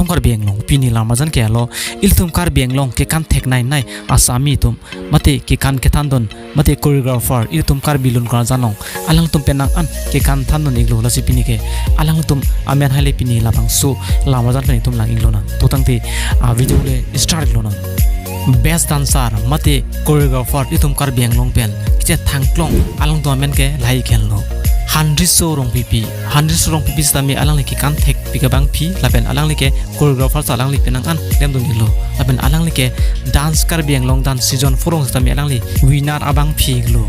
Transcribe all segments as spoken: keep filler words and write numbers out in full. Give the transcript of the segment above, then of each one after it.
Karbi Anglong, pini lamarjan ke alo, ilitum Karbi Anglong kekan theknei nei asami atum, mate kekan kethandun, mate choreographer, ilitum Karbi Lun Karjan along, alangtum penang an kekan thandun iklo, lasi pini ke alangtum amen haile pini labangso lamarjan pen itum lang iklo nang. To tangte, ah, video le start iklo nang. Best dancer mate choreographer itum Karbi Anglong pen kechethangklong alangtum amen ke lahai iklo. Hanriso Rongpipi, Hanriso Rongpipi sitame alangli kekan thekpi kebangpi lapen alangli ke choreographer sita alangli penang an klemdun iklo. Lapen alangli ke Dance Karbi Anglong Dance Season four along sitame alangli winner abangpi iklo.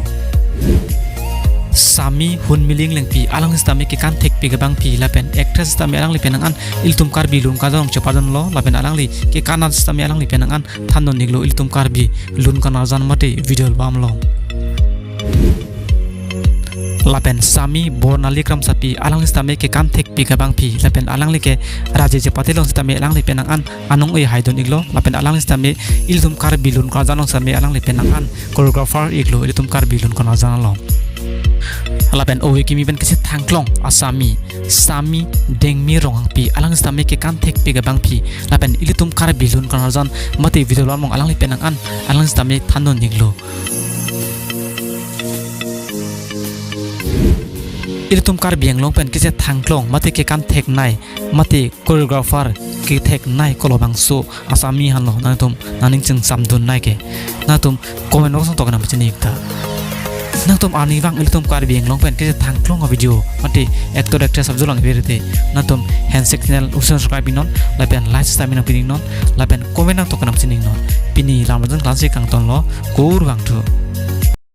Sami Hunmiling Lengpi, alangli sitame kekan thekpi kebangpi lapen actress sitame alangli penang an ilitum Karbi Lun Karjan along chepadunlo, lapen alangli kekan an sitame alangli penang an thandun iklo ilitum Karbi Lun Karjan mate video album along. Lapen Sami Bornali Kramsapi, alangli sitame kekan thekpi kebangpi lapen alangli ke Rajesh Chepate along sitame alangli penang an anong-e haidun iklo, lapen alangli sitame ilitum Karbi Lun Karjan along sitame alangli penang an choreographer iklo ilitum Karbi Lun Karjan along. Lapen ove kimi pen kechethangklong asami, Sami Dengmi Ronghangpi, alangli sitame kekan thekpi kebangpi lapen ilitum Karbi Lun Karjan mate video album along alangli penang an alangli sitame thandun iklo. Ilitum Karbi Anglong pen kechethangklong mate kekan theknei mate choreographer ketheknei kolobangso asami henlo, nangtum nangning chingsamdun nei ke, nangtum comment box along tok nang pachini ik tha. Nangtum arnivang ilitum Karbi Anglong pen kechethangklong avideo mate actor actress apjulang iberete, nangtum handshake channel usen subscribe iknon, lapen like sitame nangpini iknon, lapen comment nangtok nang pachini iknon. Pini lamarjan klangsi kangtonlo, kurvangthu.